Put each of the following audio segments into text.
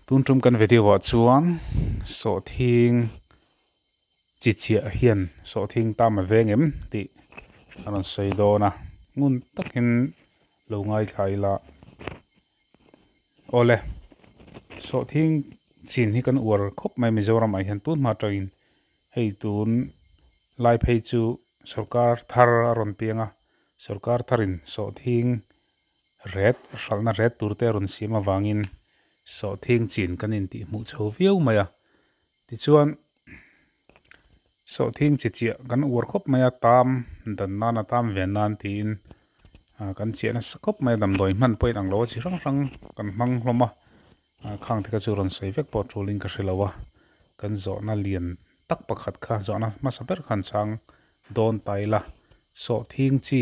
Tun tum kan video ah chuan sawhthing chi chiah hian sawhthing tam a veng em tih a rawn sawi dawn a ngun takin lo ngaithla ila awle sawhthing chin hi kan uar khawp mai Mizoram ah hian tun hma atangin hei tun lai phei chu sawrkar thar a rawn piang a sawrkar tharin sawhthing ret hralhna ret tur te a rawn siam avangin sawhthing chin kan intih hmuh chho viau mai a tichuan sawhthing chi chiah kan uar khawp mai a tam dan nan a tam ve nan tiin ah kan chiah nasa khawp mai a damdawi hman pawh in ang lo a chi hrang hrang kan hmang hlawm a ah khang te kha chu rawn sawi vek pawh tulin ka hrelo a kan zawhna lian tak pakhat kha zawhna hmasa ber khan chhang dawn ta ila sawhthing chi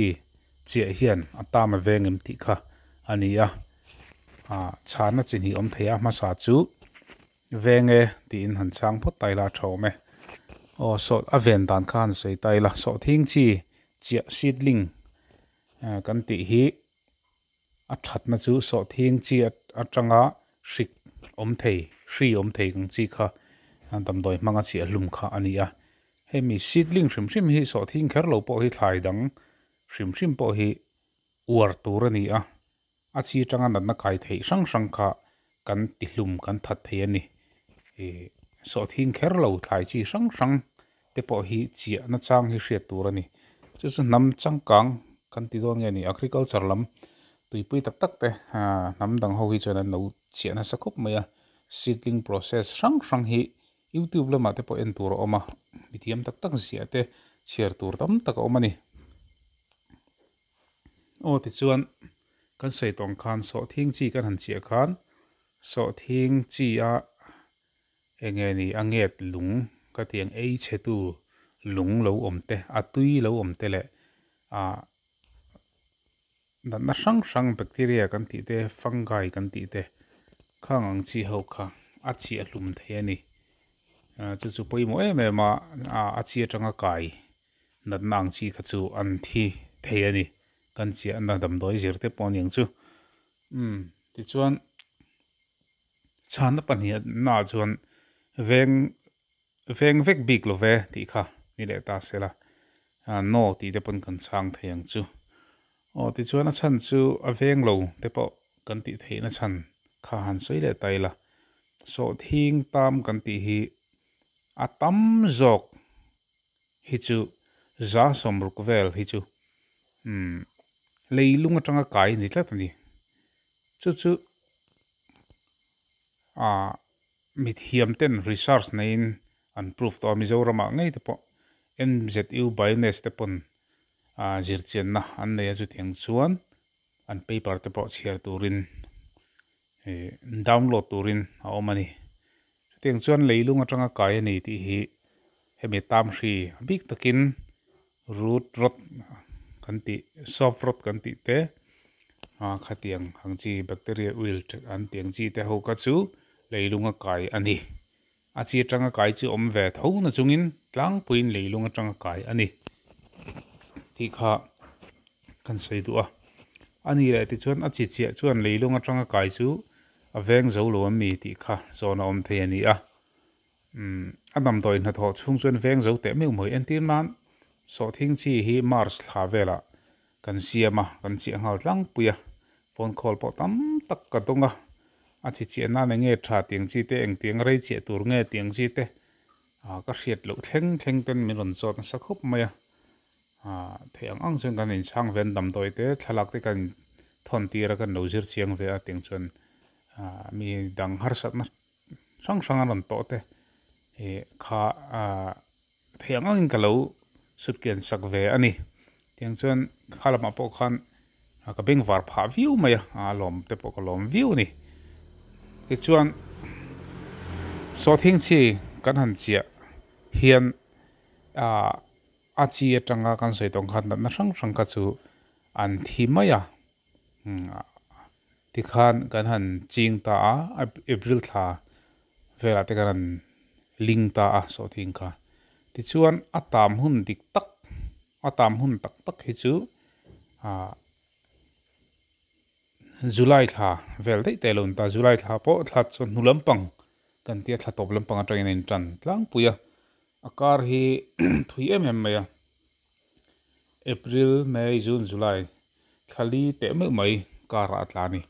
chiah hian a tam a veng em tih kha a ni a ah chhana chi hnih awm thei a hmasa chu veng e tiin han chhang phawt ta ila a tha awm e aw saw a ven dan kha han sawi ta ila sawhthing chi chiah seedling ah kan tih hi a thatna chu sawhthing chi atanga hrik awm thei hri awm thei ang chi kha damdawi hmanga chiah hlum kha a ni a hemi seedling hrim hrim hi sawhthing kher lo pawh hi thlai dang hrim hrim pawh hi uar tur a ni a a chi atanga natna kai theih hrang hrang kha kan ti hlum kan that thei a ni ih sawhthing kher lo thlai chi hrang hrang te pawh hi chiah na chang hi hriat tur a ni chu chu hnam changkang kan ti dawn nge ni agriculture lam tuipui tak tak te ah hnam dang ho hi chuan an lo chiah nasa khawp mai a seedling process hrang hrang hi youtube lamah te pawh en tur a awm a mi thiam tak tak ziah te chhiar tur tam tak a awm a ni aw tichuan kan sawi tawh ang khan sawhthing chi kan han chiah khan sawhthing chi a eng nge ni a nget lung ka tih ang ei chhe tu lung lo awm te a tui lo awm te leh ah natna hrang hrang bacteria kan tih te fungi kan tih te khang ang chi ho kha a chhiah hlum thei a ni ah chu chu pawimawh em em a ah a chi atanga kai natna ang chi kha chu an thi thei a ni kan chiahna damdawi zir te pawh a ni ang chu umm tichuan. Chhana pahnih naah chuan veng veng vek bik lo ve tih kha ni leh ta se la no tih te pawn kan chhang thei ang chu. Aw tichuan a chhan chu a veng lo te pawh kan tih theihna chhan kha han sawi leh ta ila. Sawhthing tam kan tih hi a tam zawk hi chu za sawmruk vel hi chu umm leilung atanga kai a ni tlat a ni. Chu chu ah mithiam ten research neiin an proof tawh a Mizoram ah ngei te pawh M_Z_U Biones te pawn ah zirchianna an nei a chutiang chuan an paper te pawh chhiar turin ih download turin a awm a ni chutiang chuan leilung atanga kai a ni tih hi hemi tam hri a bik takin root rot kan tih soft rot kan tih te ah khatiang ang chi bacteria wilt an tih ang chi te ho kha chu leilung a kai a ni a chi atanga kai chu awm ve tho na chungin tlangpuiin leilung atanga kai a ni tih kha kan sawi duh a a ni leh tichuan a chi chiah chuan leilung atanga kai chu a veng zo lo a mi tih kha zawn a awm thei a ni a. Umm a damdawi hnathawh chhung chuan veng zo teh meuh mai entir nan sawhthing chi hi march thla velah kan siam a kan chiah nghal tlangpui a phone call pawh tam tak ka dawng a a chi chiah nan eng nge tha tiang chi te engtiang rei chiah tur nge tiang chi te ah ka hriat loh thleng thleng ten min rawn zawt nasa khawp mai a ah theih ang ang chuan kan inchhang ve an damdawi te thlalak te kan thawn tir a kan lo zir chiang ve a tiang chuan ah mi dang harsatna. Hrang hrang a rawn tawh te ih kha ah theih ang angin ka lo sut kian sak ve a ni tiang chuan kha lamah pawh khan ka bengvar phah viau mai a a lawm te pawh ka lawm viau a ni tichuan sawhthing chi kan han chiah hian ah a chi atanga kan sawi tawh ang khan natna hrang hrang kha chu an thi mai a. Tikhan kan han ching ta a April thla velah te kan han ling ta a sawhthing kha tichuan a tam hun dik tak a tam hun tak tak hi chu ah July thla vel daih te a lo ni ta, July thla pawh thla chawhnu lampang kan tia thla tawp lampang atangin a intan tlangpui a, a kar hi thui em em mai a, April, May, June, July thla li teh meuh mai karah a tla a ni.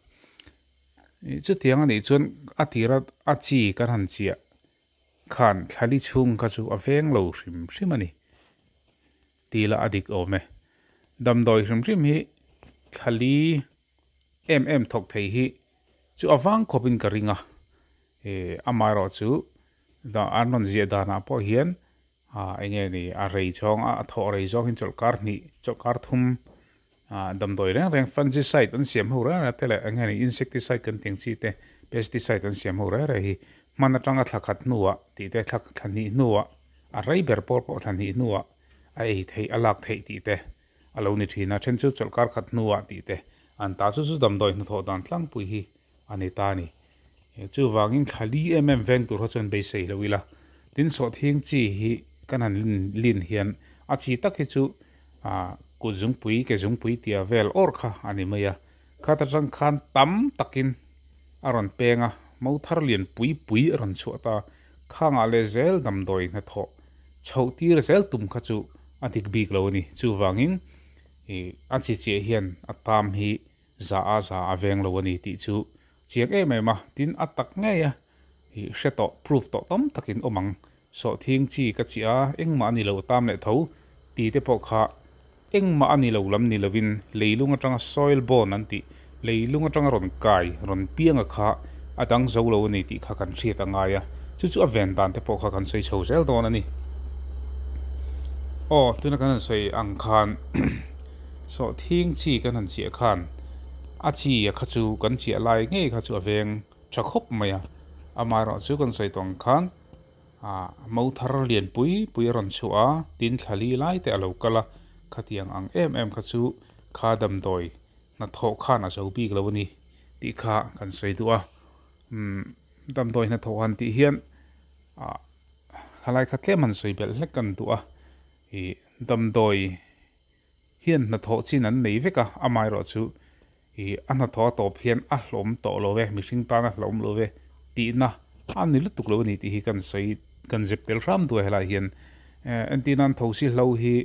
Chutiang a nih chuan a tira a chi kan han chiah khan thla li chhung kha chu a veng lo hrim hrim a ni tih lah a dik awm e. Damdawi hrim hrim hi thla li em em thawk thei hi chu a vang khawpin ka ring a, eh amaherawh chu an rawn ziah danah pawh hian ah eng nge ni a rei zawng a a thawh rei zawng hi chawlhkar hnih chawlhkar thum ah damdawi reng reng fungicide an siam ho reng reng te leh eng nge ni insecticide kan tih ang chi te pesticide an siam ho reng reng hi hman atanga thla khat hnuah tih te thla thla hnih hnuah a rei ber pawh pawh thla hnih hnuah a ei theih a lak theih tih te a lo ni thin a then chu chawlhkar khat hnuah tih te an ta chu chu damdawi hnathawh dan tlangpui hi a ni ta a ni. Chuvangin thla li em em veng tur kha chuan beisei lo ila, tin sawhthing chi hi kan han lin hian a chi tak hi chu ah kut zungpui ke zungpui tia vel awr kha a ni mai a, khat atang khan tam takin a rawn peng a, mo thar lian pui pui a rawn chhuah ta, khangah leh zel damdawi hnathawh chhoh tir zel tum kha chu a dik bik lo a ni, chuvangin ih a chi chiah hian a tam hi za a za a veng lo a ni tih chu chiang em em a, tin a tak ngei a ih hre tawh proof tawh tam takin awm ang, sawhthing chi ka chiah a engmah a ni lo tam leh tho ti te pawh kha engmah a ni lo lam ni lovin leilung atanga soil borne an tih leilung atanga rawn kai rawn piang a kha a dang zo lo a ni tih kha kan hriat a ngai a, chu chu a ven dan te pawh kha kan sawi chho zel dawn a ni. Aw tuna kan han sawi ang khan. Sawhthing chi kan han chiah khan a chi a kha chu kan chiah lai ngei kha chu a veng tha khawp mai a, amaherawh chu kan sawi tawh ang khan ah mo thar lian pui pui a rawn chhuah a, tin thla li lai te a lo kal a, khatiang ang em em kha chu kha damdawi hnathawh khan a zo bik lo a ni tih kha kan sawi duh a, umm damdawi hnathawh han tih hian ah khalai kha tlem han sawi belh hlek kan duh a, ih damdawi. hian hnathawh chin an nei vek a, amaherawhchu ih a hnathawh a tawp hian a hlawm tawh lo ve, mihring tan a hlawm lo ve tihna a ni lutuk lo a ni tih hi kan sawi kan zep tel hram duai a helaiah hian eh entir nan thosi hlo hi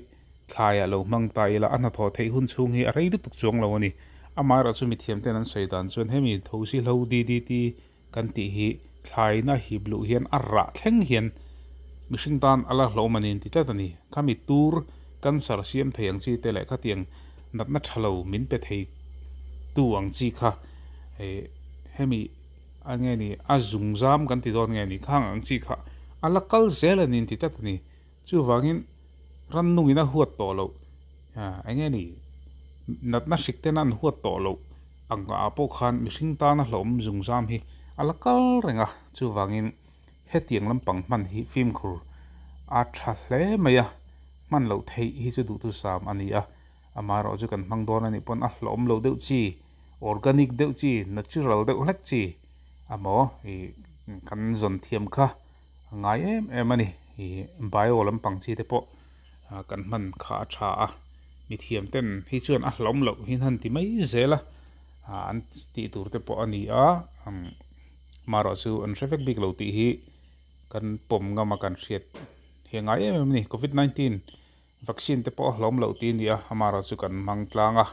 thlaiah lo hmang ta ila a hnathawh theih hun chhung hi a rei lutuk chuang lo a ni, amaherawhchu mithiam ten an sawi dan chuan hemi thosi hlo DDT kan tih hi thlaina hip luh hian a rah thleng hian mihring tan a la hlawm a ni an ti tlat a ni. Khami tur cancer siam thei ang chi te leh khatiang natna tha lo min pe thei tu ang chi kha eh hemi a nge ni a zung zam kan ti dawn nge ni khang ang chi kha a la kal zel a ni an ti tlat a ni. Chuvangin rannungin a huat tawh loh eng nge ni natna hrik ten an huat tawh loh ang ah pawh khan mihring tana hlauhawm zungzam hi a la kal reng a, chuvangin hetiang lampang hman hi fimkhur a tha hle mai a, hman loh theih hi chu duhthusam a ni a, amaherawhchu kan hmang dawn a nih pawn a hlauhawm loh deuh chi, organic deuh chi, natural deuh hlek chi amaw ih kan zawn thiam kha. A ngai em em a ni ih bio lampang chi te pawh kan hman kha a tha a mithiam ten hi chuan a hlawm loh hi han ti mai zel a an tih tur te pawh a ni a marawh chu an hre vek bik lo tih hi kan pawm ngam a kan hriat hi a ngai em em a ni covid 19 vaccine te pawh a hlawm loh tih a ni a amaherawh chu kan hmang tlang a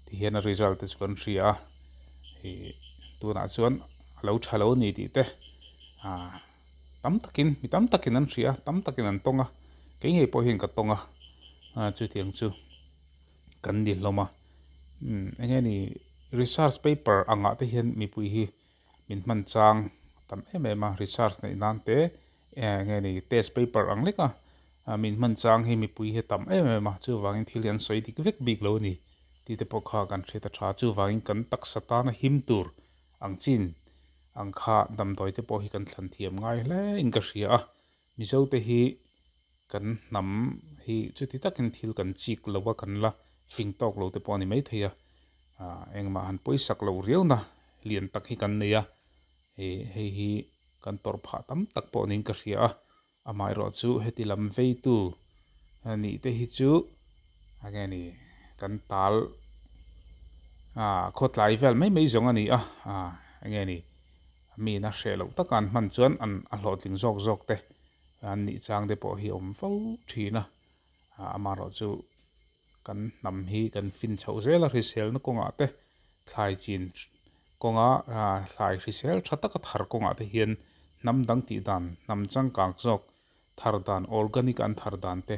ti hian a result te chu kan hria a ih tunah chuan a lo tha lo a ni tih te ah tam takin mi tam takin an hria a tam takin an tawng a kei ngei pawh hian ka tawng a ah chutiang chu kan ni hlawm a umm eng nge ni research paper angah te hian mipui hi min hman chang tam em em a research neih nan te eng nge ni test paper ang lek a. Ah min hman chang hi mipui hi a tam em em a, chuvangin thil hi an sawi dik vek bik lo a ni tih te pawh kha kan hriat a tha. Chuvangin kan taksa tana him tur ang chin ang kha damdawi te pawh hi kan thlan thiam ngai hle in ka hria a, Mizo te hi kan hnam hi chuti takin thil kan chik lo a, kan la fing tawk lo te pawh a ni maithei a, ah engmah han pawisak loh riauna lian tak hi kan nei a, ih hei hi kan tawrh phah tam tak pawh niin ka hria a. Amaherawh chu heti lam veitu nih te hi chu enge ni kan tal Khawtlai vel mai mai zawng a ni a, enge ni miin a hreh loh taka an hman chuan an a hlawhtling zawk zawk te an nih chang te pawh hi a awm fo thin a, amaherawh chu kan hnam hi kan fin chhoh zel a hriselna kawngah te thlai chin kawnga thlai hrisel tha taka thar kawngah te hian hnam dang tih dan hnam changkang zawk thar dan, organic an thar dan te,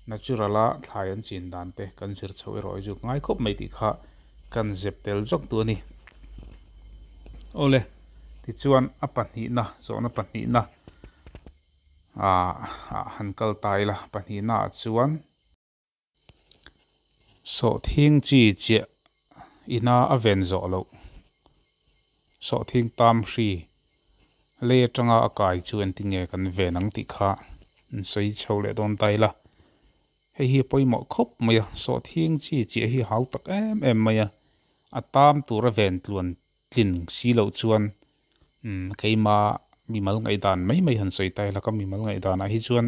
natural a thlai an chin dan te kan zir chhoh erawh hi chu ngai khawp mai tih kha kan zep tel zawk duh a ni. Awle, tichuan a pahnihna, zawhna pahnihna ah han kal ta ila, pahnihna ah chuan. Sawhthing chi chiah ina a ven zawh loh. Sawhthing tam hri lei atanga a kai chu engtin nge kan ven ang tih kha an sawi chho leh dawn ta ila. Hei hi a pawimawh khawp mai a, sawhthing chi chiah hi a hau tak em em mai a, a tam tura ven tluan tlin si loh chuan umm keima mimal ngaihdan mai mai han sawi ta ila ka mimal ngaihdanah hi chuan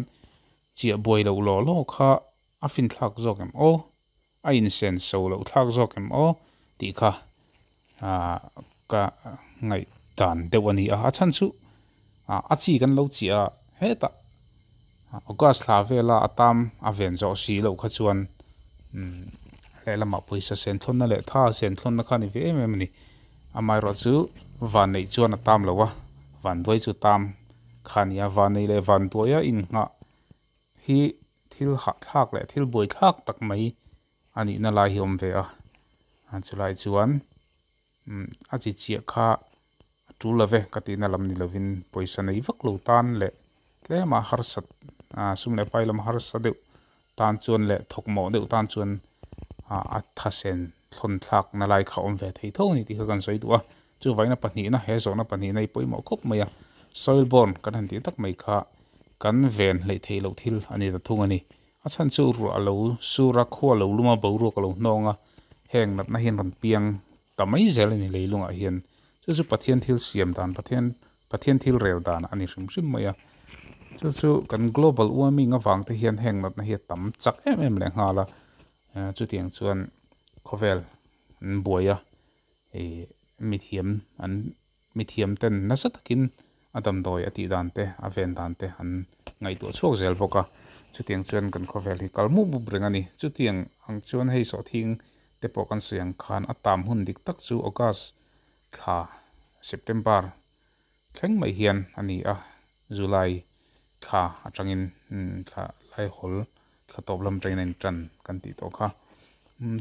chiah buai loh law law kha a fin thlak zawk em aw a insen so loh thlak zawk em aw tih kha ah ka ngaihdan deuh a ni a a chhan chu ah a chi kan lo chiah a hetah August thla vela a tam a ven zawh si loh kha chuan umm lehlamah pawisa sen thlawnna leh tha sen thlawnna kha a ni ve em em a ni amaherawh chu van neih chuan a tam lo a van duai chu tam kha a ni a van neih leh van duaia innghah hi thil hahthlak leh thil buaithlak tak mai a nihna lai hi a awm ve a chulai chuan a chi chiah kha a tul lo ve ka tihna lam ni lovin pawisa nei vak lo tan leh tlema harsat sum leh pai lam harsa deuh tan chuan leh thawk mawh deuh tan chuan a thasen thlawn thlak na lai kha a awm ve thei tho a ni tih kha kan sawi duh a chuvangin a pahnihna he zawhna pahnihna hi pawimawh khawp mai a soil borne kan han tih tak mai kha kan ven hleih theih loh thil a ni ta thung a ni. A chhan chu ruah a lo sur a, khua a lo lum a, boruak a lo hnawng a, heng natna hian rawn piang ta mai zel a ni leilungah hian. Chu chu Pathian thil siam dan, Pathian Pathian thil rel dan a ni hrim hrim mai a. Chu chu kan global warming avang te hian heng natna hi a tam chak em em leh nghal a, chutiang chuan khawvel an buai a, ih mithiam an mithiam ten nasa takin a damdawi a tih dan te a ven dan te an ngaihtuah chhuak zel bawk a chutiang chuan kan khawvel hi kal mup mup reng a ni chutiang ang chuan hei sawhthing te pawh kan sawi ang khan a tam hun dik tak chu August thla September thleng mai hian a ni a July thla atangin thla laihawl thla tawp lam atangin a intan kan tih tawh kha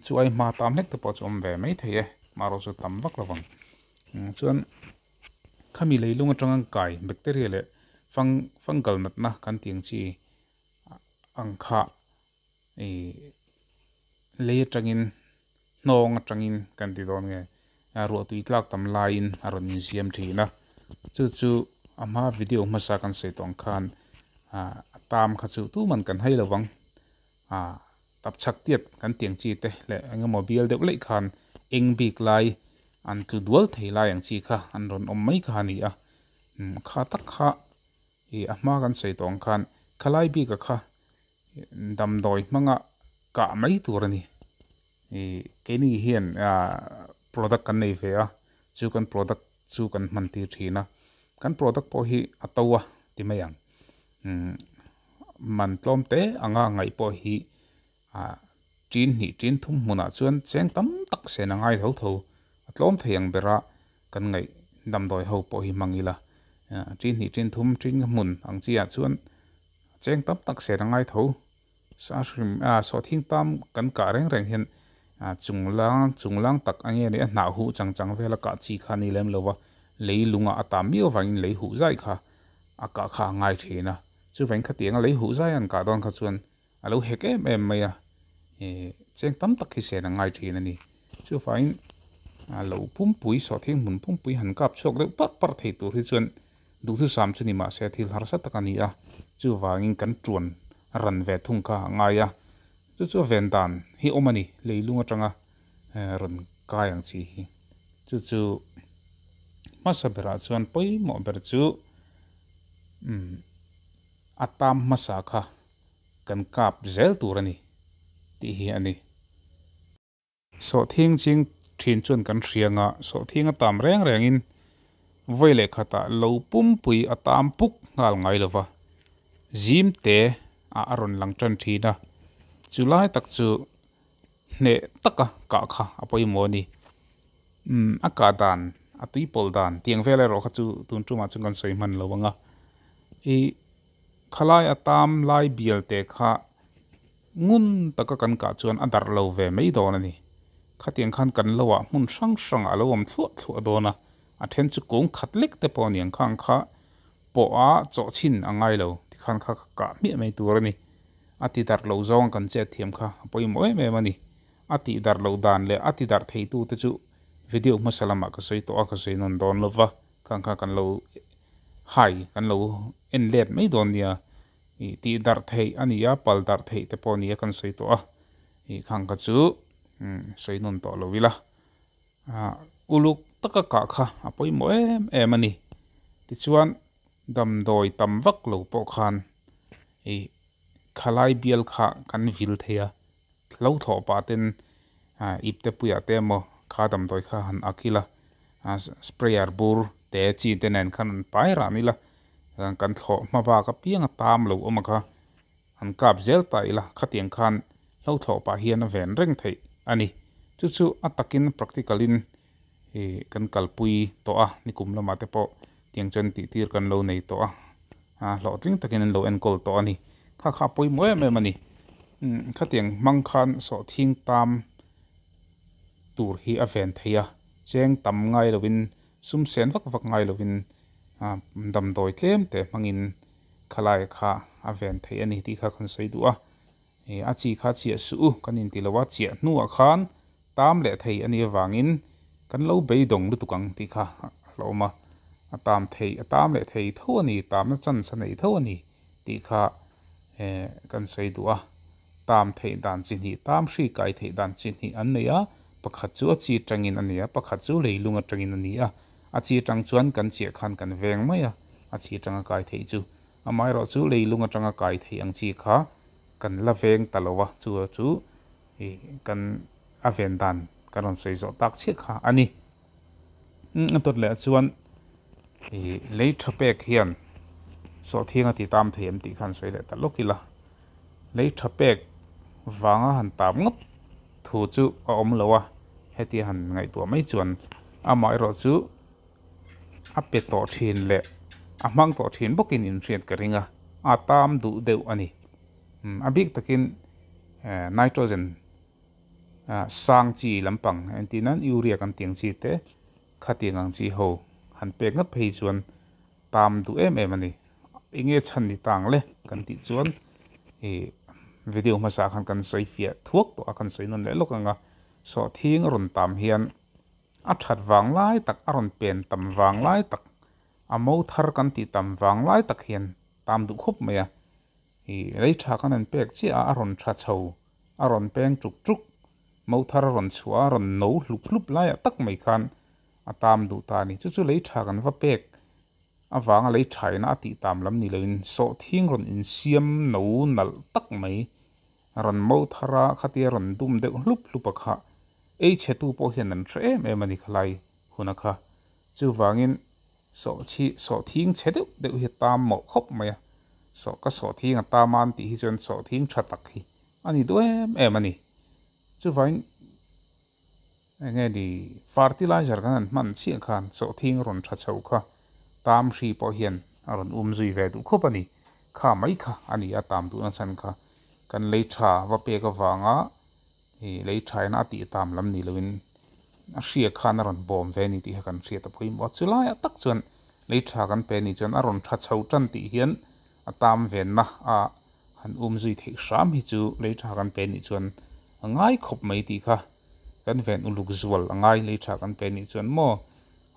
chu ai hma tam hlek te pawh chu awm ve mai thei e marawh chu tam vak lovang chuan khami leilung atanga an kai bacteria leh fang fungal natna kan tih ang chi ang kha ih lei atangin hnawng atangin kan ti dawn nge ruahtui tlak tam laiin a rawn insiam thin a chu chu a hma video hmasa kan sawi tawh ang khan ah a tam kha chu tuman kan hai lovang ah tapchhak tiat kan tih ang chi te leh eng emaw bial deuh laih khan eng bik lai an tlu dual thei lai ang chi kha an rawn awm mai kha a ni a umm kha tak kha ih a hma kan sawi tawh ang khan khalai bik a kha damdawi hmanga kah mai tur a ni ih keini hian ah product kan nei ve a chu kan product chu kan hman tir thin a kan product pawh hi a to a ti mai ang umm man tlawm te anga ngaih pawh hi ah tin hnih tin thum hmunah chuan cheng tam tak sen a ngai tho tho a tlawm thei ang bera kan ngaih damdawi ho pawh hi hmang ila tin hnih tin thum tin hmun ang chi ah chuan cheng tam tak sen a ngai tho sa hrim ah sawhthing tam kan kah reng reng hian ah chung lang chung lang tak a nge ni a hnah huh chang chang vela kah chi kha a ni lem lo va lei lungah a tam miau avangin lei huh zai kha a kah kha a ngai thin a chuvangin khatiang a lei huh zai an kah dawn kha chuan a lo hek em em mai a ih cheng tam tak hi sen a ngai thin a ni chuvangin a lo pumpui sawhthing hmun pumpui han kap chhuak deuh parh parh thei tur hi chuan duhthusam chu ni mahse thil harsa tak a ni a chuvangin kan tuan ran ve thung kha a ngai a chu chu a ven dan hi awm a ni leilung atanga rawn kai ang chi hi chu chu hmasa berah chuan pawimawh ber chu umm a tam hmasa kha. kan kap zel tur a ni tih hi a ni. Sawhthing ching Thin chuan kan hria nga sawhthing a tam reng rengin vawi leh khatah lo pumpui a tam puk nghal ngai lova zim te ah a rawn lang tan thin a, chu lai tak chu hneh taka kah kha a pawimawh a ni. Umm a kah dan a tui pawlh dan tiang vel erawh kha chu tun tumah chuan kan sawi hman lo ang a, ih khalai a tam lai bial te kha ngun taka kan kah chuan a darh lo ve mai dawn a ni. Khatiang khan kan lo ah hmun hrang hrang ah a lo awm thluah thluah dawn a, a then chu kung khat lek te pawh a ni ang khang kha pawh a chawh chhin a ngai lo tikhan kha ka kah hmiah mai tur a ni. A ti darh lo zawng kan chet thiam kha a pawimawh em em a ni. A tih darh loh dan leh a ti darh thei tu te chu video hmasa lamah ka sawi tawh a ka sawi nawn dawn lo va, khang kha kan lo hai kan lo en let mai dawn nia. Ih tih darh theih a ni a, pal darh theih te pawh a ni a kan sawi tawh a, ih khang kha chu sawi nawn tawh lo ila. Ah uluk taka kah kha a pawimawh em em a ni. Tichuan damdawi tam vak lo pawh khan ih khalai bial kha kan vil thei a, hlo thlawh pah ten ah ip te puiah te emaw kha damdawi kha han ak ila, ah sprayer bur te chi te nen khan an pai ran ila. Kan thlawh hma bak apiang a tam lo awm a kha han kap zel ta ila khatiang khan hlo thlawh pah hian a ven reng theih a ni. Chu chu a takin practical in ih kan kalpui tawh a nikum lamah te pawh tiang chuan tih tir kan lo nei tawh a a hlawhtling takin an lo enkawl tawh a ni. Kha kha a pawimawh em em a ni. Khatiang hmang khan sawhthing tam tur hi a ven thei a cheng tam ngai lovin sum sen vak vak ngai lovin damdawi tlem te hmangin khalai kha a ven theih a ni tih kha kan sawi duh a, ih a chi kha chiah suh u kan inti lo a, chiah hnuah khan tam leh thei a nih avangin kan lo beidawng lutuk ang tih kha a hlauhawm a, a tam thei a tam leh thei tho a ni tamna chance a nei tho a ni tih kha eh kan sawi duh a, tam theih dan chi hnih tam hri kai theih dan chi hnih an nei a, pakhat chu a chi atangin a ni a, pakhat chu leilung atangin a ni a. A chi atang chuan kan chiah khan kan veng mai a, a chi atanga kai theih chu. Amaherawh chu leilung atanga kai theih ang chi kha kan la veng ta lo a, chu chu ih kan a ven dan kan rawn sawi zawh tak chiah kha a ni. A dawt leh chuan ih lei tha pek hian sawhthiang a ti tam thei em tih khan sawi leh ta lawk ila. Lei tha pek vanga han tam ngawt thu chu a awm lo a, heti han ngaihtuah mai chuan amaherawh chu a pe tawh thin leh a hmang tawh thin bawkin inhriat ka ring a, a tam duh deuh a ni. A bik takin nitrogen sang chi lampang entir nan urea kan tih ang chi te khatiang ang chi ho han pek ngawt phei chuan tam duh em em a ni. Enge chhan ni tang le kan tih chuan ih video hmasa khan kan sawi fiah thuak tawh a kan sawi nawn leh lawk ang a sawhthing a rawn tam hian a that vang lai tak a rawn pen tam vang lai tak a mo thar kan tih tam vang lai tak hian tam duh khawp mai a ih lei tha khan an pek chiah a a rawn tha chho a rawn peng tuk tuk mo thar a rawn chhuah a rawn no hlup hlup laiah tak mai khan a tam duh ta a ni chu chu lei tha kan va pek. Avanga lei thaina a tih tam lam ni loin sawhthing rawn insiam no nalh tak mai rawn mo thar a, khatia rawn dum deuh hlup hlup a kha ei chhe tu pawh hian an hre em em a ni khalai hun a kha. Chuvangin sawhchhi sawhthing chhe deuh deuh hi a tam mawh khawp mai a, sawh ka sawhthing a tam a an tih hi chuan sawhthing tha tak hi a ni duh em em a ni. Chuvangin. Enge ni fertilizer kan han hman chiah khan sawhthing a rawn tha chho kha tam hri pawh hian a rawn um zui ve duh khawp a ni. Kha mai kha a ni a tam duhna chhan kha kan lei tha va pek avanga ih lei tha ina a tih tam lam ni loin a hria khan a rawn bawm ve a ni tih kha kan hriat a pawimawh a. Chulaiah tak chuan lei tha kan pe ni chuan a rawn tha chho tan tih hian a tam venna a han um zui theih hram hi chu lei tha kan pe nih chuan a ngai khawp mai tih kha. Kan ven uluk zual a ngai lei tha kan pe nih chuan maw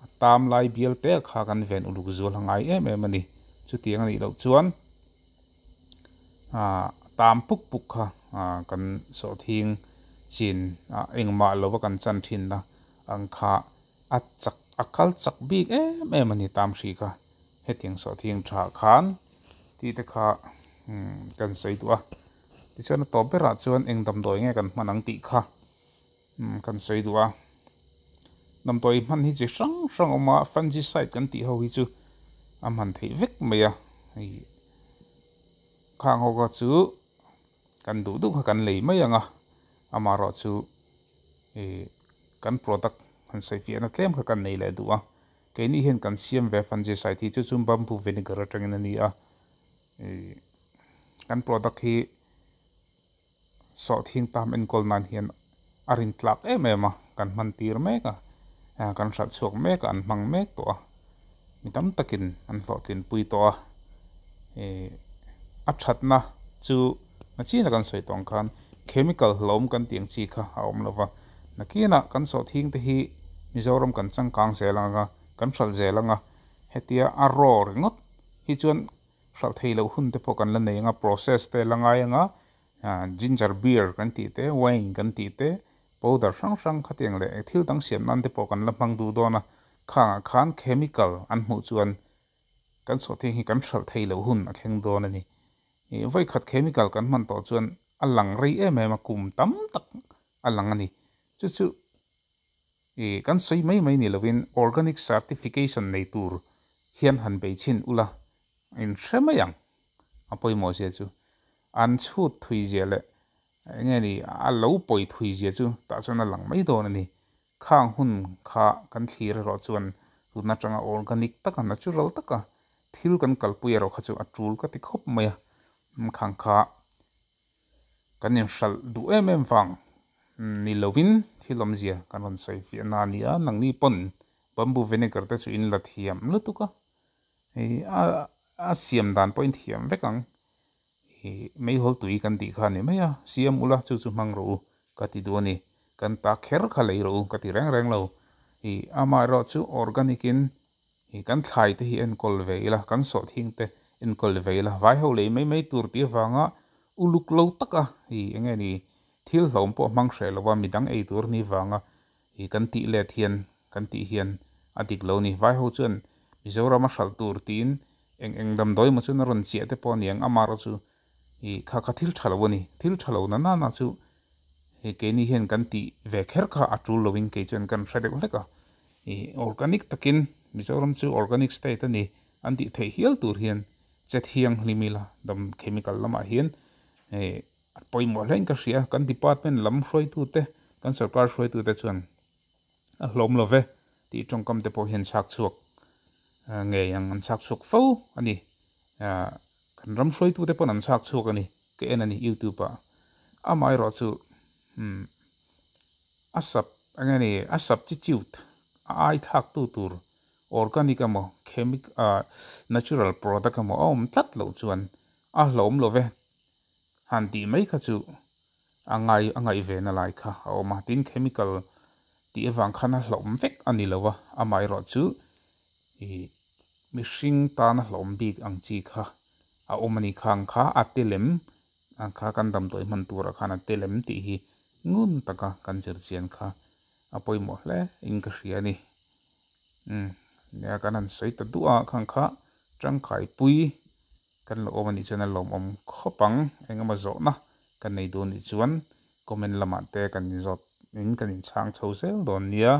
a tam lai bial te kha kan ven uluk zual a ngai em em a ni. Chutiang a nih loh chuan ah tam puk puk kha ah kan sawhthing chin ah engmah lova kan chan thin na ang kha a chak a kal chak bik em em a ni tam hri kha. Hetiang sawhthing tha khan tih te kha kan sawi duh a. Tichuan a tawp berah chuan eng damdawi nge kan hman ang tih kha kan sawi duh a. Damdawi hman hi chi hrang hrang a awm a fungicide kan tih ho hi chu a hman theih vek mai a hei khang ho kha chu kan duh duh kha kan lei mai ang a amaherawh chu ih kan product han sawi fiahna tlem kha kan nei leh duh a keini hian kan siam ve fungicide hi chu chu bamboo vinegar atangin a ni a ih kan product hi sawhthing tam enkawl nan hian a rin tlak em em a kan hman tir mek a kan hralh chhuak mek a an hmang mek tawh a mi tam takin an hlawhtlin pui tawh a ih a thatna chu nachina kan sawi tawh ang khan chemical hlawm kan tih ang chi kha a awm lova nakinah kan sawhthing te hi Mizoram kan changkang zel ang a kan hralh zel ang a hetia a raw ringawt hi chuan hralh thei loh hun te pawh kan la nei ang a process te la ngai ang a ginger beer kan tih te wine kan tih te powder hrang hrang khatiang leh thil dang siam nan te pawh kan la hmang duh dawn a khangah khan chemical an hmuh chuan kan sawhthing hi kan hralh thei loh hun a thleng dawn a ni ih vawikhat chemical kan hman tawh chuan a lang rei em em a kum tam tak a lang a ni chu chu ih kan sawi mai mai ni lovin organic certification nei tur hian han bei chhin ula in hre mai ang a pawimawh zia chu an chhut thui zia leh eng nge ni a lo pawi thui zia chu tah chuan a lang mai dawn a ni khang hun kha kan thlir erawh chuan tun atanga organic taka natural taka thil kan kalpui erawh kha chu a tul ka ti khawp mai a khang kha kan inhralh duh em em vang ni lovin thil awmzia kan rawn sawi fiah na a ni a nangni pawn bamboo vinegar te chu in la thiam lutuk a hei a a siam dan pawh in thiam vek ang ih meihawl tui kan tih kha a ni mai a siam ula chu chu hmang rawh u ka ti duh a ni kan ta kher kha lei rawh u ka ti reng reng lo ih amaherawh chu organic in ih kan thlai te hi enkawl ve ila kan sawhthing te enkawl ve ila vai ho lei mai mai tur tih avanga uluk lo taka ih eng nge ni thil hlawm pawh hmang hreh lova midang ei tur ni vanga ih kan tih let hian kan tih hian a dik lo ni vai ho chuan Mizoram a hralh tur tiin eng eng damdawi emaw chuan a rawn chiah te pawh a ni ang amaherawh chu ih kha kha thil tha lo a ni thil tha lo na nana chu hei keini hian kan tih ve kher kha a tul lovin kei chuan kan hre deuh hlek a ih organic takin Mizoram chu organic state a ni an tih theih hial tur hian che thianghlim ila dam chemical lamah hian hei a pawimawh hle in ka hria kan department lam hruaitute kan sorkar hruaitute chuan a hlawm lo ve tih tawngkam te pawh hian chhak chhuak ngei ang an chhak chhuak fo a ni kan ram hruaitute pawn an chhak chhuak a ni ka en a ni youtube ah amaherawh chu umm a sap eng nge ni a substitute a ai thlak tu tur organic emaw chemic ah natural product emaw a awm tlat loh chuan a hlawm lo ve han tih mai kha chu a ngai a ngaih ve na lai kha a awm a tin chemical tih avang khan a hlawm vek a ni lo a amaherawh chu ih mihring tana hlawm bik ang chi kha a awm a ni khang kha a te lem ang kha kan damdawi hman turah khan a te lem tih hi ngun taka kan zir chian kha a pawimawh hle in ka hria a ni umm nia kan han sawi ta duh a khang kha tangkai pui kan lo awm a nih chuan a lawmawm khawp ang engemaw zawhna kan nei dawn nih chuan comment lamah te kan inzawt in kan inchhang chho zel dawn nia.